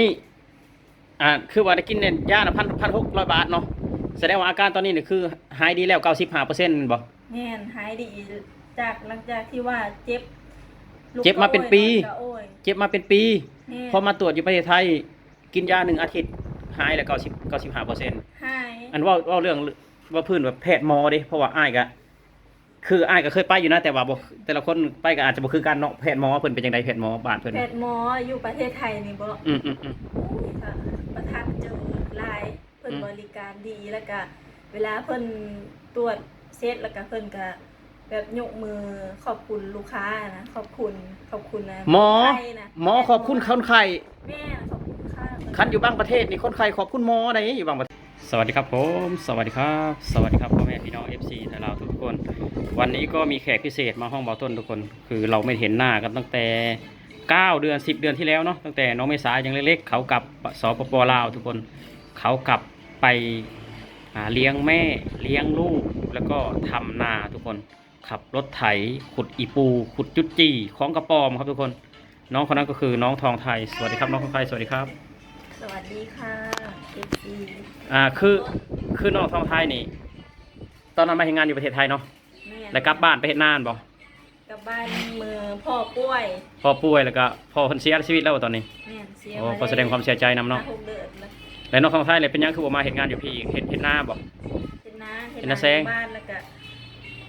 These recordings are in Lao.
ນີ້ ອ່າ ຄືວ່າໄດ້ກິນຢານະ ພັນ ພັນຫົກຮ້ອຍບາດເນາະ. ສະແດງວ່າອາການຕອນນີ້ນີ້ຄືຫາຍດີແລ້ວ ເກົ້າສິບຫ້າເປີເຊັນ ແມ່ນບໍ່? ແມ່ນ ຫາຍດີຈາກ ຫຼັງຈາກທີ່ວ່າເຈັບ ເຈັບມາເປັນປີ ເຈັບມາເປັນປີ. ແມ່ນ ພໍມາຕວດຢູ່ປະເທດໄທ ກິນຢາໜຶ່ງອາທິດ ຫາຍແລ້ວ ເກົ້າສິບ ເກົ້າສິບຫ້າເປີເຊັນ. ຫາຍ ອັນເວົ້າ ເວົ້າເລື່ອງ ເວົ້າພື້ນແບບແພດໝໍເດ້ ເພາະວ່າອ້າຍກະ ຄືອ້າຍກໍເຄີຍໄປຢູ່ນະ ແຕ່ວ່າບໍ່ ແຕ່ລະຄົນໄປກໍອາດຈະບໍ່ຄືກັນເນາະ. ແພດໝໍເພິ່ນເປັນຈັ່ງໃດ ແພດໝໍບ້ານເພິ່ນ? ແພດໝໍຢູ່ປະເທດໄທນີ້ບໍ? ອືມໆໆ ໂອ້ຍ ປະທັບໃຈຫຼາຍ ເພິ່ນ ອືມ ບໍລິການດີ ແລ້ວກະເວລາເພິ່ນຕວດເສັດ ແລ້ວກະເພິ່ນກະແບບຍົກມືຂອບຄຸນລູກຄ້ານະ ຂອບຄຸນ ຂອບຄຸນນະ ໝໍ ຄົນໄຂ້ນະ ໝໍຂອບຄຸນຄົນໄຂ້. ແມ່ນ ຂອບຄຸນຄ່ະ. ຄັນຢູ່ບາງປະເທດນີ້ຄົນໄຂ້ຂອບຄຸນໝໍໃດ໋ ຢູ່ບາງປະເທດ. ສະຫວັດດີຄັບຜົມ ສະຫວັດດີຄັບ ສະຫວັດດີຄັບພໍ່ແມ່ພີ່ນ້ອງ ເອັຟຊີ ໄທລາວທຸກໆຄົນ. ວັນນີ້ກໍມີແຂກພິເສດມາຫ້ອງເບົາຕົ້ນທຸກຄົນ ຄືເຮົາໄມ່ເຫັນໜ້າກັນຕັ້ງແຕ່ເກົ້າເດືອນ ສິບເດືອນທີ່ແລ້ວເນາະ ຕັ້ງແຕ່ນ້ອງເມສາຍັງເລັກໆ ເຂົາກັບ ສປປ ລາວທຸກຄົນ. ເຂົາກັບໄປ ອ່າ ລ້ຽງແມ່ ລ້ຽງລູກ ແລ້ວກໍທຳນາທຸກຄົນ. ຂັບລົດໄຖ ຂຸດອີ່ປູ ຂຸດຈຸດຈີ່ ຂອງກະປອມຄັບທຸກຄົນ. ນ້ອງຄົນນັ້ນກໍຄືນ້ອງທອງໄທ. ສະຫວັດດີຄັບນ້ອງທອງໄທ ສະຫວັດດີຄັບ. ສະຫວັດດີຄ່ະ ເອັຟຊີ. ອ່າ ຄື ຄືນ້ອງທອງໄທນີ້ ຕອນນັ້ນມາເຮັດງານຢູ່ປະເທດໄທເນາະ? ແມ່ນ. ແລ້ວກັບບ້ານໄປເຮັດນາແມ່ນບໍ່? ກັບບ້ານເມື່ອພໍ່ປ່ວຍ ພໍ່ປ່ວຍ ແລ້ວກໍພໍ່ເພິ່ນເສຍຊີວິດແລ້ວບໍ່ຕອນນີ້? ແມ່ນ ເສຍ. ໂອ້ ມາໄດ້ ຂໍສະແດງຄວາມເສຍໃຈນຳເນາະ. ຫ້າຫົກເດືອນແລ້ວ. ແລ້ວນ້ອງທອງໄທນີ້ເປັນຫຍັງຄືບໍ່ມາເຮັດງານຢູ່ພີ້ ເຮັດ ເຮັດນາບໍ່? ເຮັດນາ ເຮັດນາແຊງ ເຮັດນາແຊງບ້ານ ແລ້ວກະ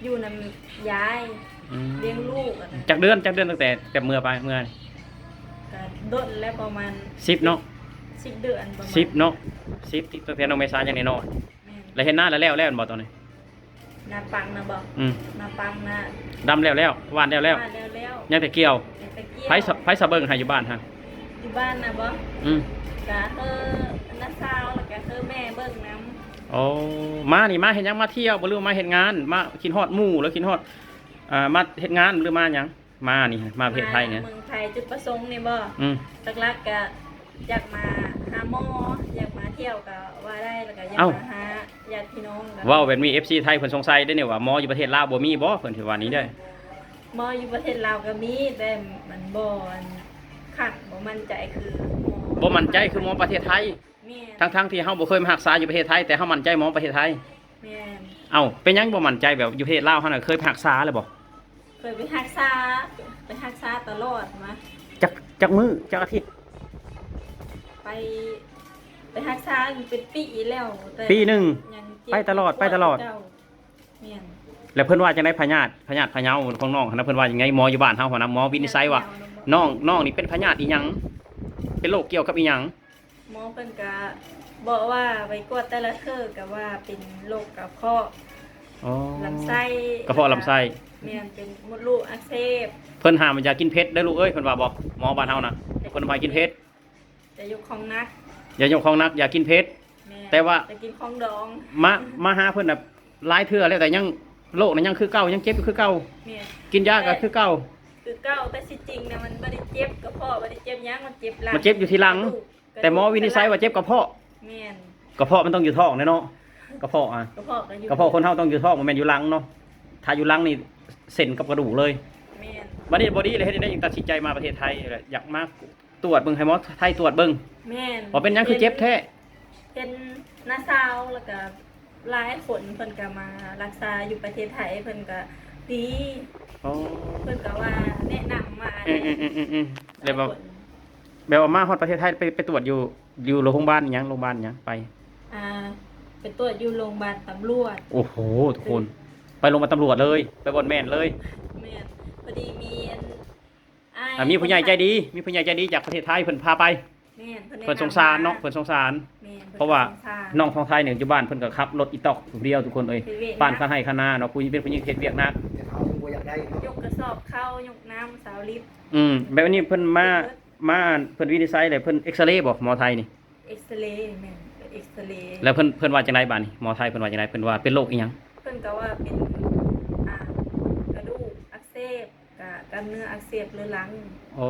ຢູ່ນຳຍາຍ. ອືມ ລ້ຽງລູກ. ຈັກເດືອນ ຈັກເດືອນ ຕັ້ງແຕ່ ແຕ່ເມື່ອໄປ ເມື່ອນີ້? ກະດົນແລ້ວ ປະມານສິບເນາະ ສິບເດືອນປະມານ. ສິບເນາະ ສິບ ຕັ້ງແຕ່ນ້ອງເມສາຍັງນ້ອຍໆ. ແມ່ນ. ແລ້ວເຮັດນາແລ້ວ ແລ້ວແລ້ວແມ່ນບໍ່ຕອນນີ້? ນາປັງນະບໍ? ອືມ ນາປັງນະ ດຳແລ້ວແລ້ວ ຫວ່ານແລ້ວແລ້ວ ຫວ່ານແລ້ວແລ້ວ ຍັງແຕ່ກ່ຽວ. ຍັງແຕ່ກ່ຽວ. ໃຜສະ ໃຜສະເບິ່ງໃຫ້ຢູ່ບ້ານຫັ້ນ? ຢູ່ບ້ານນະບໍ? ອືມ ກະຄືນ້າສາວ ແລ້ວກະຄືແມ່ເບິ່ງນຳ. ໂອ້ ມານີ້ມາເຮັດຫຍັງ? ມາທ່ຽວບໍ່ ຫຼືມາເຮັດງານ? ມາຄິດຮອດໝູ່ ຫຼືຄິດຮອດ ອ່າ ມາເຮັດງານ ຫຼືມາຫຍັງ? ມານີ້ ມາປະເທດໄທນີ້ ມາເມືອງໄທ ຈຸດປະສົງນີ້ບໍ? ອືມ ຫຼັກໆກະຢາກມາຫາໝໍ ຢາກມາທ່ຽວກະວ່າໄດ້ ແລ້ວກະຢາກ ເອົ້າ ມາຫາຍາດພີ່ນ້ອງ. ເວົ້າແບບນີ້ ເອັຟຊີ ໄທເພິ່ນສົງໄສເດ້ນີ້ ວ່າໝໍຢູ່ປະເທດລາວບໍ່ມີບໍ? ເພິ່ນຊິວ່ານີ້ເດ້. ໝໍຢູ່ປະເທດລາວກະມີ ແຕ່ມັນບໍ່ ອັນ ຄັກ ບໍ່ໝັ້ນໃຈຄືໝໍ ບໍ່ໝັ້ນໃຈຄືໝໍປະເທດໄທ. ແມ່ນ. ທັງໆທີ່ເຮົາບໍ່ເຄີຍມາຮັກສາຢູ່ປະເທດໄທ ແຕ່ເຮົາໝັ້ນໃຈໝໍປະເທດໄທ. ແມ່ນ. ເອົ້າ ເປັນຫຍັງບໍ່ໝັ້ນໃຈ ແບບຢູ່ປະເທດລາວຫັ້ນນະ ເຄີຍໄປຮັກສາແລ້ວບໍ່? ເຄີຍໄປຮັກສາ ໄປຮັກສາຕະຫຼອດມາ. ຈັກ ຈັກມື້ ຈັກອາທິດ? ໄປ ໄປຮັກສາເປັນປີແລ້ວ ແຕ່ ປີໜຶ່ງ ຍັງເຈັບ ໄປຕະຫຼອດ ໄປຕະຫຼອດ. ແມ່ນ. ແລ້ວເພິ່ນວ່າຈັ່ງໃດ ພະຍາດ ພະຍາດພະເຍົາຂອງນ້ອງຫັ້ນນະ ເພິ່ນວ່າຈັ່ງໃດ? ໝໍຢູ່ບ້ານເຮົາຫັ້ນນະ ໝໍວິນິດໄສວ່າ ນ້ອງ ນ້ອງນີ້ເປັນພະຍາດອີ່ຫຍັງ? ເປັນໂລກກ່ຽວກັບອີ່ຫຍັງ? ໝໍເພິ່ນກະບອກວ່າໄປກວດແຕ່ລະເທື່ອກະວ່າເປັນໂລກກະເພາະ ອໍ ລຳໄສ້ ກະເພາະລຳໄສ້. ແມ່ນ ເປັນມົດລູກອັກເສບ. ເພິ່ນຫ້າມຢ່າກິນເຜັດເດີລູກເອີຍ ເພິ່ນວ່າບໍ? ໝໍບ້ານເຮົານະ ເພິ່ນບໍ່ໃຫ້ກິນເຜັດ. ຢ່າຍົກຂອງໜັກ ຢ່າຍົກຂອງໜັກ ຢ່າກິນເຜັດ. ແມ່ນ. ແຕ່ວ່າ ຢ່າກິນຂອງດອງ. ມາ ມາຫາເພິ່ນນະຫຼາຍເທື່ອແລ້ວ ແຕ່ຍັງ ໂລກນະຍັງຄືເກົ່າ ຍັງເຈັບຢູ່ຄືເກົ່າ. ແມ່ນ. ກິນຢາກະຄືເກົ່າ ຄືເກົ່າ. ແຕ່ທີ່ຈິງນະມັນບໍ່ໄດ້ເຈັບກະເພາະ ບໍ່ໄດ້ເຈັບຫຍັງ ມັນເຈັບຫຼັງ ມັນເຈັບຢູ່ທີ່ຫຼັງ. ແຕ່ໝໍວິນິດໄສວ່າເຈັບກະເພາະ. ແມ່ນ. ກະເພາະມັນຕ້ອງຢູ່ທ້ອງແນ່ເນາະ ກະເພາະອະ ກະເພາະກະຢູ່ ກະເພາະຄົນເຮົາຕ້ອງຢູ່ທ້ອງ ບໍ່ແມ່ນຢູ່ຫຼັງເນາະ. ຖ້າຢູ່ຫຼັງນີ້ເສັ້ນກັບກະດູກເລີຍ. ແມ່ນ. ບັດນີ້ບໍ່ດີແລ້ວ ເຮັດຈັ່ງໃດຈຶ່ງຕັດສິນໃຈມາປະເທດໄທ ແລ້ວຢາກມາຕວດເບິ່ງ ໃຫ້ໝໍໄທຕວດເບິ່ງ? ແມ່ນ. ວ່າເປັນຫຍັງຄືເຈັບແທ້? ເຫັນ ເຫັນນ້າສາວ ແລ້ວກະ ຫຼາຍຄົນເພິ່ນກະມາລັກສາຢູ່ປະເທດໄທ ເພິ່ນກະດີ. ອໍ ເພິ່ນກະວ່າແນະນຳມາ. ອືມໆໆໆ ແລ້ວແບບ ແບບວ່າມາຮອດປະເທດໄທ ໄປ ໄປຕວດຢູ່ ຢູ່ໂຮງບານຫຍັງ ໂຮງບານຫຍັງ ໄປ ອ່າ ໄປຕວດຢູ່ໂຮງບານຕຳຫຼວດ. ໂອ້ໂຫ ທຸກຄົນ ໄປໂຮງບານຕຳຫຼວດເລີຍ ໄປບ່ອນແມ່ນເລີຍ. ແມ່ນ. ພໍດີມີອັນ ອ່າ ມີຜູ້ໃຫຍ່ໃຈດີ ມີຜູ້ໃຫຍ່ໃຈດີຈາກປະເທດໄທເພິ່ນພາໄປ. ແມ່ນ. ເພິ່ນ ເພິ່ນສົງສານເນາະ ເພິ່ນສົງສານ. ແມ່ນ. ເພິ່ນ ເພາະວ່າ ສົງສານ ນ້ອງທອງໄທນີ້ຢູ່ບ້ານເພິ່ນກໍຂັບລົດອີຕອກຜູ້ດຽວທຸກຄົນເອີຍ ເຮັດວຽກໜັກ ປານຄັນໄຮ່ຄັນນາເນາະ ຜູ້ຍິງເປັນຜູ້ຍິງເຮັດວຽກໜັກ ແຕ່ເຂົາຍັງບໍ່ຢາກໄດ້ເນາະ ຍົກກະສອບເຂົ້າ ຍົກນ້ຳ ສາວລິດ. ອືມ ແບບນີ້ເພິ່ນມາ ເຮັດເບິດ ມາ ເພິ່ນວິນິດໄສແລ້ວ ເພິ່ນເອັກສະເຣບໍ ໝໍໄທນີ້? ເອັກສະເຣ. ແມ່ນ ເປັນເອັກສະເຣ. ແລ້ວເພິ່ນ ເພິ່ນວ່າຈັ່ງໃດບາດນີ້? ໝໍໄທເພິ່ນວ່າຈັ່ງໃດ? ເພິ່ນວ່າເປັນໂລກອີ່ຫຍັງ? ເພິ່ນກໍວ່າເປັນ ອ່າ ກະດູກອັກເສບ ກະກ້າມເນື້ອອັກເສບເຮືອລັງ. ໂອ້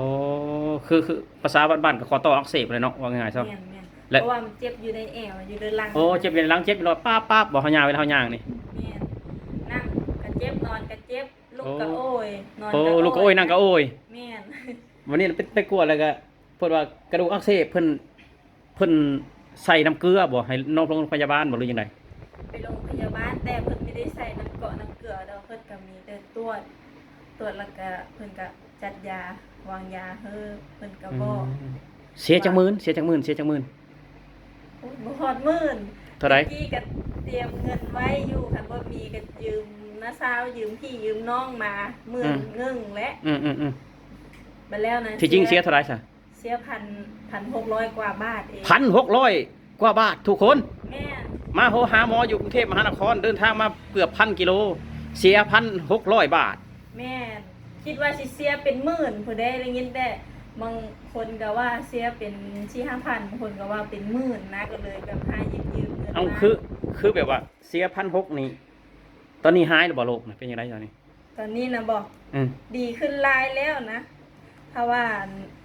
ຄື ຄືພາສາບ້ານໆ ກໍຂໍ້ຕໍ່ອັກເສບແຫຼະເນາະ ເວົ້າງ່າຍໆຊະ. ແມ່ນໆ ແລະ ເພາະວ່າມັນເຈັບຢູ່ໃນແອວ ຢູ່ເຮືອລັງ. ໂອ້ ເຈັບຢູ່ໃນຫຼັງ ເຈັບຢູ່ລອດປາບໆ ບໍ່ ເຮົາຍ່າງ ເວລາເຮົາຍ່າງນີ້? ແມ່ນ. ນັ່ງກະເຈັບ ນອນກະເຈັບ ລຸກກະໂອຍ ໂອ້ ນອນກະໂອຍ ລຸກກະໂອຍ ນັ່ງກະໂອຍ. ແມ່ນ. ບັດນີ້ໄປ ໄປກວດແລ້ວກະ ເພິ່ນວ່າກະດູກອັກເສບ ເພິ່ນ ເພິ່ນໃສ່ນ້ຳເກືອບໍ່ ໃຫ້ນ້ອງໄປໂຮງພະຍາບານບໍ່ ຫຼືຈັ່ງໃດ? ໄປໂຮງພະຍາບານ ແຕ່ເພິ່ນບໍ່ໄດ້ໃສ່ນ້ຳເກາະນ້ຳເກືອດອກ ເພິ່ນກໍມີແຕ່ຕວດ ຕວດແລ້ວກໍເພິ່ນກໍຈັດຢາ ວາງຢາໃຫ້ ເພິ່ນກໍບອກ. ອືມ ເສຍຈັກໝື່ນ? ເສຍຈັກໝື່ນ? ເສຍຈັກໝື່ນ? ໂອ້ຍ ບໍ່ຮອດໝື່ນ. ເທົ່າໃດ? ກີ້ກໍຕຽມເງິນໄວ້ຢູ່ ຄັນບໍ່ມີກໍຢືມນ້າສາວ ຢືມພີ່ຢືມນ້ອງມາ ໝື່ນ ອືມ ໜຶ່ງແຫຼະ. ອືມໆໆ ບັດແລ້ວນະ ທີ່ຈິງເສຍເທົ່າໃດຊະ? ເສຍພັນ ພັນຫົກຮ້ອຍກວ່າບາດເອງ. ພັນຫົກຮ້ອຍກວ່າບາດທຸກຄົນ. ແມ່ນ. ມາໂຮ ຫາໝໍຢູ່ກຸງເທບມະຫານະຄອນ ເດີນທາງມາເກືອບພັນກິໂລ ເສຍພັນຫົກຮ້ອຍບາດ. ແມ່ນ. ຄິດວ່າຊິເສຍເປັນໝື່ນພຸ້ນເດ້ ໄດ້ຍິນແຕ່ບາງຄົນກໍວ່າເສຍເປັນສີ່ຫ້າພັນ ບາງຄົນກໍວ່າເປັນໝື່ນນະ ກໍເລີຍແບບຫາຢືມເງິນ. ເອົ້າ ມາ ຄື ຄືແບບວ່າເສຍພັນຫົກນີ້ ຕອນນີ້ຫາຍແລ້ວບໍ່ໂລກນະ ເປັນຈັ່ງໃດຕອນນີ້? ຕອນນີ້ນະບໍ? ອືມ ດີຂຶ້ນຫຼາຍແລ້ວນະ ຖ້າວ່າ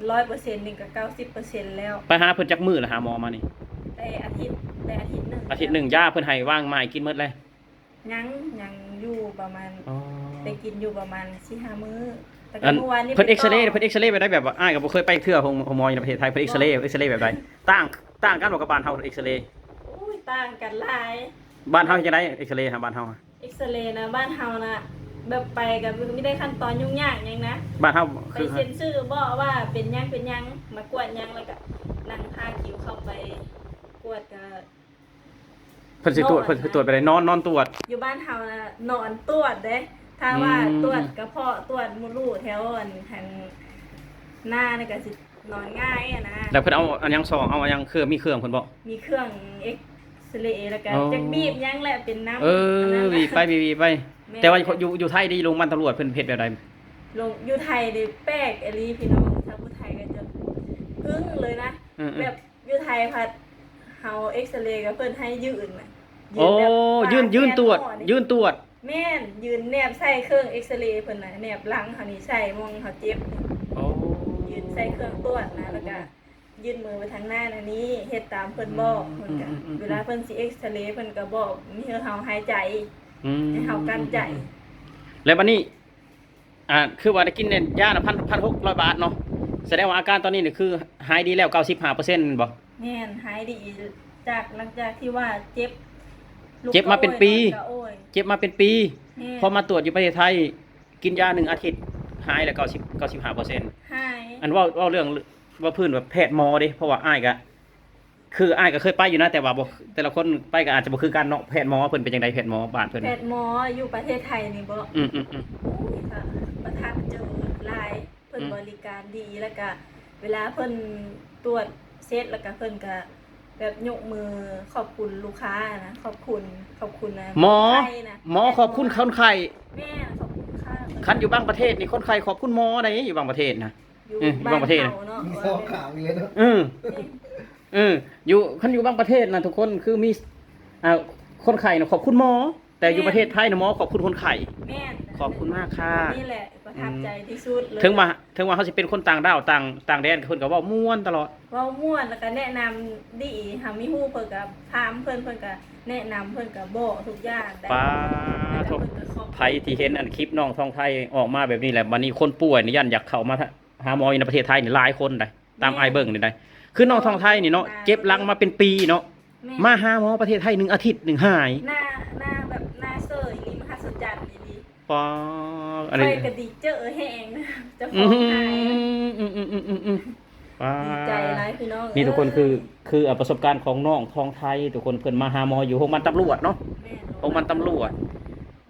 ຮ້ອຍເປີເຊັນນີ້ກໍເກົ້າສິບເປີເຊັນແລ້ວ. ໄປຫາເພິ່ນຈັກມື້ລະ ຫາໝໍມານີ້? ໄດ້ອາທິດ ໄດ້ອາທິດໜຶ່ງ. ອາທິດໜຶ່ງ ຢາເພິ່ນໃຫ້ວາງໝາຍກິນໝົດແລ້ວ? ຍັງ ຍັງຢູ່ປະມານ ອໍ ໄດ້ກິນຢູ່ປະມານສີ່ຫ້າມື້. ແຕ່ກໍມື້ວານນີ້ ເພິ່ນເອັກຊະເຣ ເພິ່ນເອັກຊະເຣແບບໃດ? ແບບວ່າອ້າຍກໍບໍ່ເຄີຍໄປເທື່ອ ໂຮງໝໍຢູ່ໃນປະເທດໄທ ເພິ່ນເອັກຊະເຣ ເອັກຊະເຣແບບໃດ? ຕ່າງ ຕ່າງກັນບໍ່ກັບບ້ານເຮົາເອັກຊະເຣ? ໂອ້ຍ ຕ່າງກັນຫຼາຍ. ບ້ານເຮົາເຮັດຈັ່ງໃດ ເອັກຊະເຣຫາ ບ້ານເຮົາ? ເອັກຊະເຣນະ ບ້ານເຮົານະ ແບບໄປກໍມີແຕ່ຂັ້ນຕອນຫຍຸ້ງຍາກຫຍັງນະ. ບ້ານເຮົາ ໄປເຊັນຊື່ບໍວ່າເປັນຫຍັງເປັນຫຍັງ ມາກວດຫຍັງ ແລ້ວກໍນັ່ງພາຄິວເຂົ້າໄປກວດ ກໍ ເພິ່ນຊິຕວດ ນອນ ເພິ່ນຊິຕວດແບບໃດ? ນອນ ນອນຕວດ? ຢູ່ບ້ານເຮົານະ ນອນຕວດເດ້. ຖ້າວ່າ ອືມ ຕວດກະເພາະ ຕວດມົດລູກແຖວອັນ ທາງໜ້ານີ້ກໍຊິ ນອນງ່າຍຫັ້ນນະ. ແລ້ວເພິ່ນເອົາອັນຫຍັງສ່ອງ ເອົາອັນຫຍັງ ເຄື່ອງ ມີເຄື່ອງເພິ່ນບໍ່? ມີເຄື່ອງເອັກຊະເຣ ແລ້ວກໍ ອໍ ຈັກບີບຫຍັງແຫຼະ ເປັນນ້ຳ ເອີ ອັນນັ້ນນະ ບີບໄປ ບີບໄປ. ແມ່ນ. ແຕ່ວ່າຢູ່ ຢູ່ໄທເດ້ ໂຮງບານຕຳຫຼວດເພິ່ນເຮັດແບບໃດ? ໂລງ ຢູ່ໄທເດ້ແປກອີ່ຫຼີພີ່ນ້ອງ ທາງຜູ້ໄທກໍຈະອຶ້ງເລີຍນະ. ອືມໆ ແບບຢູ່ໄທພັດ ເຮົາເອັກຊະເຣກໍເພິ່ນໃຫ້ຢືນນະ ຢືນແບບ ໂອ້ ຢືນ ຢືນຕວດ ຢືນຕວດ. ແມ່ນ ຢືນແນບໃສ່ເຄື່ອງເອັກຊະເຣເພິ່ນນະ ແນບຫຼັງເຮົານີ້ ໃສ່ໝ່ອງເຮົາເຈັບ. ໂອ້ ຢືນໃສ່ເຄື່ອງຕວດນະ ແລ້ວກະຍື່ນມືໄປທາງໜ້ານະນີ້ ເຮັດຕາມເພິ່ນບອກ. ອືມ ເພິ່ນກະ ອືມໆໆໆ ເວລາເພິ່ນຊິເອັກຊະເຣ ເພິ່ນກະບອກໃຫ້ເຮົາຫາຍໃຈ ອືມ ໃຫ້ເຮົາກັ້ນໃຈ. ແລ້ວບັດນີ້ ອ່າ ຄືວ່າໄດ້ກິນແມ່ນຢານະ ພັນ ພັນຫົກຮ້ອຍບາດເນາະ ສະແດງວ່າອາການຕອນນີ້ນີ້ຄືຫາຍດີແລ້ວ ເກົ້າສິບຫ້າເປີເຊັນ ແມ່ນບໍ່? ແມ່ນ ຫາຍດີ ຈາກ ຫຼັງຈາກທີ່ວ່າເຈັບ ເຈັບມາເປັນປີ ເຈັບມາເປັນປີ. ແມ່ນ. ພໍມາຕວດຢູ່ປະເທດໄທ ກິນຢາໜຶ່ງອາທິດ ຫາຍແລ້ວ ເກົ້າສິບ ເກົ້າສິບຫ້າເປີເຊັນ. ຫາຍ. ອັນເວົ້າ ເວົ້າເລື່ອງ ເວົ້າພື້ນແບບແພດໝໍເດ້ ເພາະວ່າອ້າຍກະ ຄືອ້າຍກໍເຄີຍໄປຢູ່ນະ ແຕ່ວ່າບໍ່ ແຕ່ລະຄົນໄປກໍອາດຈະບໍ່ຄືກັນເນາະ. ແພດໝໍເພິ່ນເປັນຈັ່ງໃດ ແພດໝໍບ້ານເພິ່ນ? ແພດໝໍຢູ່ປະເທດໄທນີ້ບໍ? ອືມໆໆ ໂອ້ຍ ປະທັບໃຈຫຼາຍ ເພິ່ນ ອືມ ບໍລິການດີ ແລ້ວກະເວລາເພິ່ນຕວດເສັດ ແລ້ວກະເພິ່ນກະແບບຍົກມືຂອບຄຸນລູກຄ້ານະ ຂອບຄຸນ ຂອບຄຸນນະ ໝໍ ຄົນໄຂ້ນະ. ໝໍຂອບຄຸນຄົນໄຂ້? ແມ່ນ ຂອບຄຸນລູກຄ້າ. ຄັນຢູ່ບາງປະເທດນີ້ ຄົນໄຂ້ຂອບຄຸນໝໍໃດ ຢູ່ບາງປະເທດນະ. ຢູ່ ເອີ ຢູ່ບາງປະເທດ ບ້ານເຮົາເນາະ ມີສອງຂ້າງເລີຍເນາະ. ເອີ ເອີ ຢູ່ ຄັນຢູ່ບາງປະເທດນະທຸກຄົນ ຄືມີ ອ່າ ຄົນໄຂ້ນະຂອບຄຸນໝໍ ແຕ່ຢູ່ ແມ່ນ ປະເທດໄທນະ ໝໍຂອບຄຸນຄົນໄຂ້. ແມ່ນ. ຂອບຄຸນມາກຄ່າ. ນີ້ແຫຼະປະທັບໃຈ ອືມ ທີ່ສຸດເລີຍ. ເຖິງວ່າ ເຖິງວ່າເຮົາຊິເປັນຄົນຕ່າງດ້າວ ຕ່າງ ຕ່າງແດນ ເພິ່ນກໍເວົ້າມ່ວນຕະຫຼອດ ເວົ້າມ່ວນ ແລ້ວກໍແນະນຳດີ. ເຮົາມີຮູ້ເພິ່ນກໍຖາມເພິ່ນ ເພິ່ນກໍແນະນຳ ເພິ່ນກໍບອກທຸກຢ່າງໄດ້. ປາໂທ ໃຜທີ່ເຫັນອັນຄລິບນ້ອງທອງໄທອອກມາແບບນີ້ແຫຼະ ບັດນີ້ຄົນປ່ວຍນີ້ຢ້ານຢາກເຂົ້າມາ ຫາໝໍຢູ່ໃນປະເທດໄທນີ້ຫຼາຍຄົນໃດ໋ ຕາມອ້າຍເບິ່ງນີ້ໄດ໋. ຄືນ້ອງທອງໄທນີ້ເນາະ ເຈັບຫຼັງມາເປັນປີເນາະ ມາຫາໝໍປະເທດໄທໜຶ່ງອາທິດໜຶ່ງຫາຍ. ໜ້າ ໜ້າແບບໜ້າເຊີອີ່ຫຼີ ມະຫັດສະຈັນອີ່ຫຼີ. ປາ ອັນນີ້ ຂ້ອຍກໍດີໃຈແຮງ ເຈົ້າຂອງຫາຍ. ອືມ ອືມ ອືມ ອືມ ອືມ ປາ ດີໃຈຫຼາຍພີ່ນ້ອງ. ນີ້ທຸກຄົນ ເອີ ຄື ຄື ອ່າ ປະສົບການຂອງນ້ອງທອງໄທ ທຸກຄົນ ເພິ່ນມາຫາໝໍຢູ່ໂຮງບານຕຳຫຼວດເນາະ. ແມ່ນ ໂຮງບານຕຳຫຼວດ.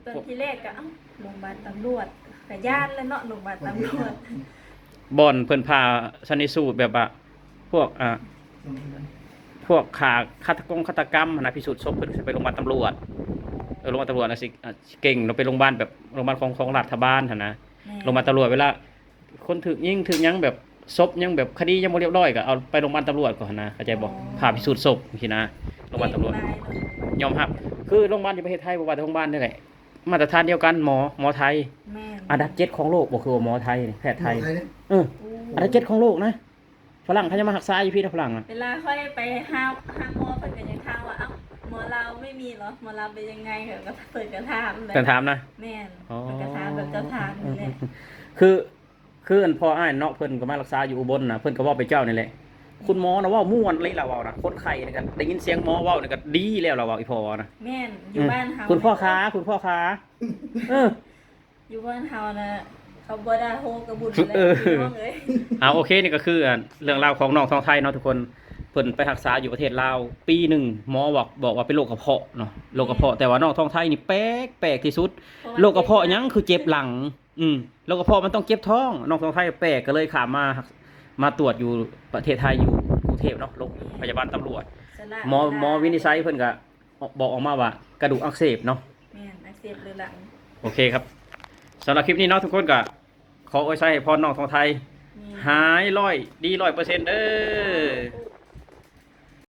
ຕອນທີແລກກໍ ເອົ້າ ໂຮງບານຕຳຫຼວດ ກະຢ້ານແຫຼະເນາະ ໂຮງບານຕຳຫຼວດ. ບ່ອນເພິ່ນຜ່າຊັນນີສູດ ແບບວ່າພວກ ອ່າ ພວກຂ້າ ຄາດຕະກົງຄາດຕະກຳຫັ້ນນະ ພິສູດສົບ ເພິ່ນຊິໄປໂຮງບານຕຳຫຼວດ. ເອີ ໂຮງບານຕຳຫຼວດນະ ຊິ ອ່າ ຊິເກັ່ງເນາະ ເປັນໂຮງບານແບບ ໂຮງບານຂອງ ຂອງລັດຖະບານຫັ້ນນະ. ແມ່ນ. ໂຮງບານຕຳຫຼວດ ເວລາ ຄົນຖືກຍິງຖືກຫຍັງ ແບບສົບຍັງແບບຄະດີຍັງບໍ່ລຽບຮ້ອຍ ກໍເອົາໄປໂຮງບານຕຳຫຼວດກ່ອນຫັ້ນນະ ເຂົ້າໃຈບໍ່? ອໍ ຜ່າພິສູດສົບຊີ້ນະ ໂຮງບານຕຳຫຼວດ. ເກັ່ງຫຼາຍເນາະ ຍອມຮັບ ຄືໂຮງບານຢູ່ປະເທດໄທ ບໍ່ວ່າແຕ່ໂຮງບານນີ້ແຫຼະ ມາດຕະຖານດຽວກັນ ໝໍ ໝໍໄທ. ແມ່ນ. ອັນດັບເຈັດຂອງໂລກບໍ່ ຄືວ່າໝໍໄທນີ້ ແພດໄທ. ໝໍໄທເດ້? ເອີ ໂອ້ ອັນດັບເຈັດຂອງໂລກນະ. ຝຣັ່ງເຂົາຍັງມາຮັກສາຢູ່ພີ້ນະ ຝຣັ່ງນະ. ເວລາຂ້ອຍໄປຫາ ຫາໝໍ ເພິ່ນກໍຍັງຖາມວ່າ ເອົ້າ ໝໍລາວໄມ່ມີເຫຼື? ໝໍລາວເປັນຍັງໄງ? ເພິ່ນກໍ ເພິ່ນກໍຖາມແຫຼະ. ເພິ່ນຖາມນະ? ແມ່ນ. ອໍ ເພິ່ນກໍຖາມແບບເຈົ້າຖາມນີ້ແຫຼະ. ອືມໆໆ ຄື ຄືອັນພໍ່ອ້າຍເນາະ ເພິ່ນກໍມາຮັກສາຢູ່ອຸບົນນະ ເພິ່ນກໍເວົ້າໄປເຈົ້ານີ້ແຫຼະ ຄຸນໝໍນະເວົ້າມ່ວນເລີຍ ລາວເວົ້ານະ ຄົນໄຂ້ນີ້ກໍໄດ້ຍິນສຽງໝໍເວົ້ານີ້ກໍດີແລ້ວ ລາວເວົ້າ ອີພໍ່ເວົ້ານະ. ແມ່ນ ຢູ່ ອືມ ບ້ານເຮົາ ຄຸນພໍ່ຂາ ຄຸນພໍ່ຂາ ເອີ ຢູ່ບ້ານເຮົານະ ເຂົາບໍ່ດ່າໂຮກະບຸນແລ້ວ ເອີ ພີ່ນ້ອງເອີຍ. ເອົາ ໂອເຄ ນີ້ກໍຄື ອ່າ ເລື່ອງລາວຂອງນ້ອງທອງໄທເນາະທຸກຄົນ ເພິ່ນໄປຮັກສາຢູ່ປະເທດລາວປີໜຶ່ງ ໝໍບອກ ບອກວ່າເປັນໂລກກະເພາະເນາະ ໂລກກະເພາະ ແຕ່ວ່ານ້ອງທອງໄທນີ້ແປກ ແປກທີ່ສຸດ ໂລກກະເພາະຫຍັງຄືເຈັບຫຼັງ? ອືມ ໂລກກະເພາະມັນຕ້ອງເຈັບທ້ອງ ນ້ອງທອງໄທແປກ ກໍເລີຍຂ້າມມາ ມາຕວດຢູ່ປະເທດໄທ ຢູ່ກຸງເທບເນາະ ໂຮງພະຍາບານຕຳຫຼວດ ໝໍ ໝໍວິນິດໄຊເພິ່ນກະບອກອອກມາວ່າກະດູກອັກເສບເນາະ. ແມ່ນ ອັກເສບເລີຍລະ. ໂອເຄຄັບ ສຳລັບຄລິບນີ້ເນາະ ທຸກຄົນກະຂໍອວຍໄຊໃຫ້ພອນນ້ອງທອງໄທ ແມ່ນ ຫາຍຮ້ອຍ ດີຮ້ອຍເປີເຊັນເດີ.